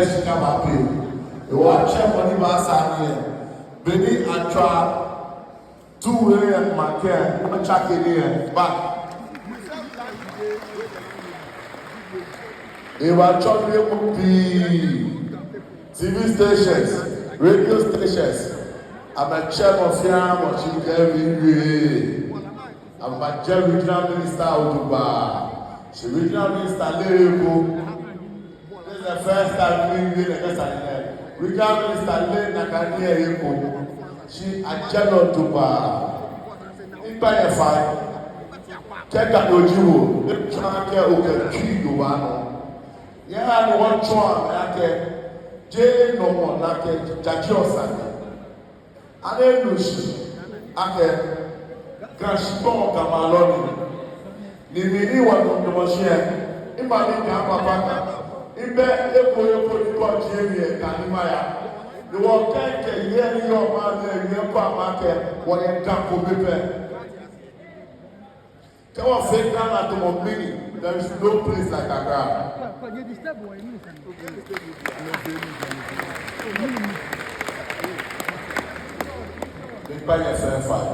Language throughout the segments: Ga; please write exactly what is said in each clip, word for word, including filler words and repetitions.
Shika baabi. Ewa tsɛ mɔ ni baasaa nii lɛ. Be ni atswa tu lɛ yɛ maŋ kɛ, atsake nii lɛ ba. Ewa tsɔ nii lɛ kɛ pii. T V stations, radio stations, amɛtsɛ mɔ fɛɛ mɔ shi kɛ ewie. Amɛbajɛ regional minister ojogbaŋŋ. Shi regional minister leee he ko. This is the first time miwie nɛkɛ sane nɛɛ. Regional minister leee nakai nii lɛ he ko. Shi ajɛ lɛ ojogbaŋŋ. Miikpa nyɛ fai. Kɛ Ganyo ji bo, etsɔɔ akɛ okɛ Twi jogbaŋŋ nɔ. Nyɛhaa ni wɔtsɔɔ amɛ akɛ, jeee nɔmɔ ni akɛ jaje osane. Ani enu shishi akɛ Ga shikpɔŋ Ga maŋ lɛ ni. Ni mi ni wɔnɔ Ga maŋ shi lɛ, mimami Ga papa Ga. Mibɛ eko eko ni kɔ jie mi yɛ Ga ni maya. Ni wɔkɛ kɛ yei ni yɔɔ maŋ nɛɛ yei kɔ amɛ akɛ wɔyɛ Ga kome pɛ. Kɛ wɔfee Ghana tamɔ mini, there is no place like Accra. Miikpa nyɛ fɛɛ fai.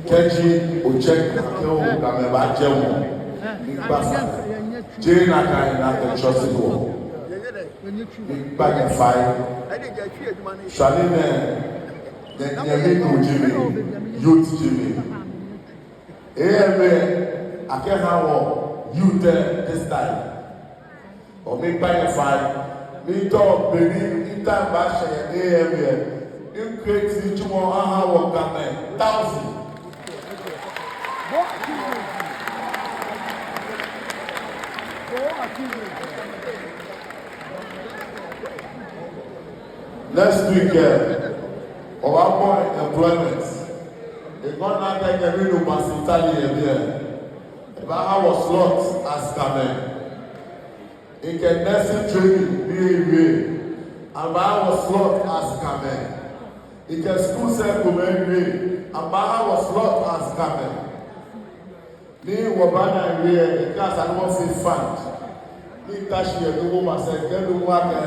Kɛji otsɛ kɛ o Gamɛi baajɛ mɔ, miikpa fai. Jeee nakai ni akɛtsɔse wɔ. Miikpa nyɛ fai. Shwane nɛɛ, nyɛ, nyɛmi nuu ji mi, youth ji mi. A M A, akɛha wɔ youth lɛ this time. Ɔ, miikpa nyɛ fai. Miitao be ni mi time baashɛ yɛ A M A lɛ, mi-create nitsumɔ aha wɔ Gamɛi thousand. Next week, eh, wɔbaabɔ employment. Ekɔ naa akɛ nyɛmi nuu Baasi Tali yɛ biɛ. Ebaaha wɔ slot as Gamɛi. Ekɛ nursing training ni ewie. Abaaha wɔ slot as Gamɛi. Ekɛ school sɛɛ komɛi wie. Abaaha wɔ slot as Gamɛi. Ni wɔbaana ewie lɛ, ekã esa ni wɔfee fund. Ni etashi yɛ nɔ ko masɛɛ kɛ nɔ ko akɛ,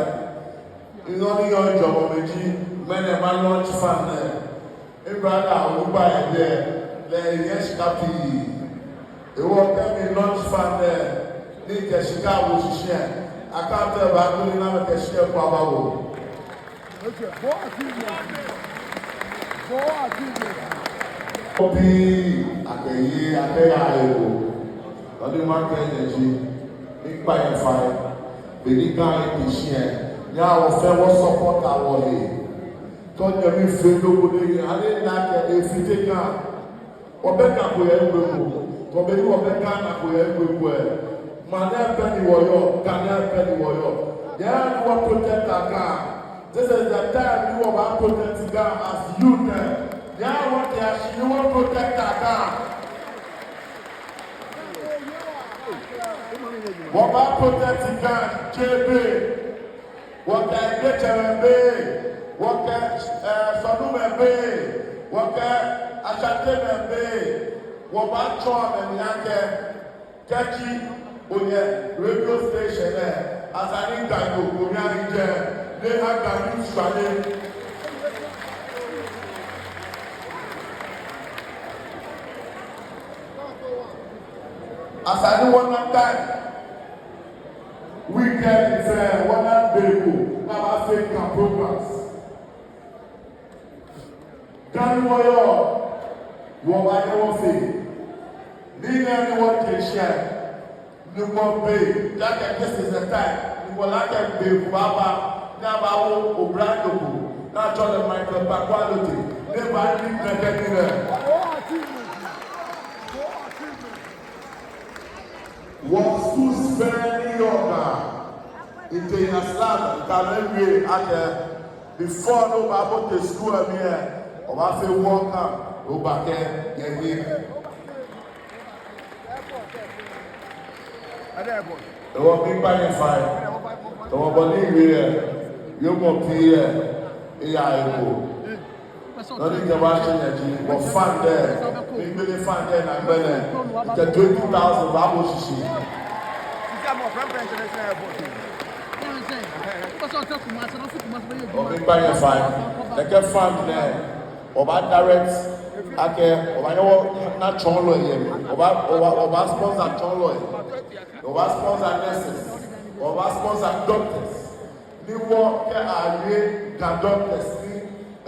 nɔ ni yɔɔ mijwɛŋmɔ mli ji, mɛni ma-launch fund lɛ. Mi-brother Oluba yɛ biɛ, lɛ ehiɛ shika pii. Ehewɔ kɛ mi-launch fund lɛ, ni mikɛ shika wo shishi lɛ, akɛ tɛ ba ko ni na mikɛ shika ko aba wo. Obi akɛye akɛya ego. Nɔ ni makɛɛ nyɛ ji, miikpa nyɛ fai. Be ni Ga ete shi lɛ, nyɛhaa wɔ fɛɛ wɔ-support wɔhe. Tɔ nyɛmi fee nɔ ko ni ale akɛ efite Ga. Wɔbɛ Ga ko yɛ egbɛ ko. Tɔ be ni wɔbɛ Ga ko yɛ egbɛ ko lɛ, maŋ nɛɛ pɛ ni wɔyɔɔ, Ga nɛɛ pɛ ni wɔyɔɔ. Nyɛhaa ni wɔ-protect Ga. This is the time ni wɔbaa-protect Ga as youth lɛ. Nyɛhaa wɔtea shi ni wɔ-protect Ga. Wɔbaa-protect Ga kɛ be. Wɔkɛ Egbetsɛmɛi bɛ, wɔkɛ, eh, Sɔnumɛi bɛ, wɔkɛ Ashantemɛi bɛ, wɔbaatsɔɔ amɛ nɔ akɛ, kɛji oyɛ radio station lɛ, esa ni Ganyo ko ni ahi jɛi, ni aha Ganyo shwane. Esa ni wɔna time. Weekend fɛɛ, wɔna be ko ni wɔbaafee Ga programs. Ga ni wɔyɔɔ, wɔbaanyɛ wɔfee. Ni nɛɛ ni wɔje shi lɛ, ni wɔbɛ, ja akɛ this is the time, ni wɔle akɛ be ko baaba, ni abaawo oblanyo ko, ni atsɛɔ lɛ Michael Bakwai Allotey, ni ebaadi nɛkɛ nii lɛ. Wɔ schools fɛɛ ni yɔɔ Ga, etee Islam, kɛ amɛwie akɛ, before ni obaabote school lɛ mli lɛ, obaafee welcome, obaakɛɛ nyɛhiɛ. Ehewɔ miikpa nyɛ fai. Ehewɔ bɔ ni miwie lɛ, yoomo pii lɛ, eya eko. Nɔ ni mikɛbaatsɛ nyɛ ji, wɔ fund lɛ, migbele fund lɛ naa ŋmɛnɛ, mikɛ twenty thousand baabo shishi. Sisi amɔ Frimpong International Airport. Omiikpa nyɛ fai. Nɛkɛ fund nɛɛ, wɔbaa direct akɛ, wɔbaanyɛ wɔna tsɔɔlɔi yɛ mli. Wɔbaa, wɔbaa, wɔbaa sponsor tsɔɔlɔi. Wɔbaa sponsor nurses. Wɔbaa sponsor doctors. Ni wɔkɛ awie Ga doctors ni,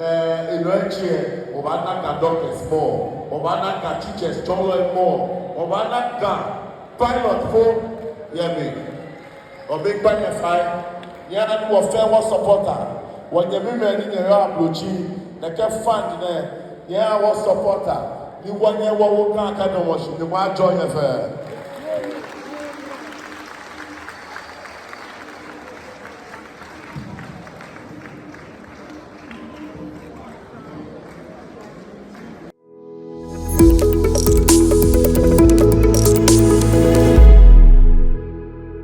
eh, enɔ etsɛ, wɔbaana Ga doctors mɔ. Wɔbaana Ga teachers tsɔɔlɔi mɔ. Wɔbaana Ga pilot po yɛ mli. Omiikpa nyɛ fai. Nyɛhaa ni wɔ fɛɛ wɔ supporter. Wɔnyɛmimɛi ni nyɛyɔɔ ablotsiri. Nɛkɛ fund nɛɛ, nyɛhaa wɔ supporter. Ni wɔnyɛ wɔwo Ga kɛdamɔ shi ni wɔajɔɔ nyɛ fɛɛ.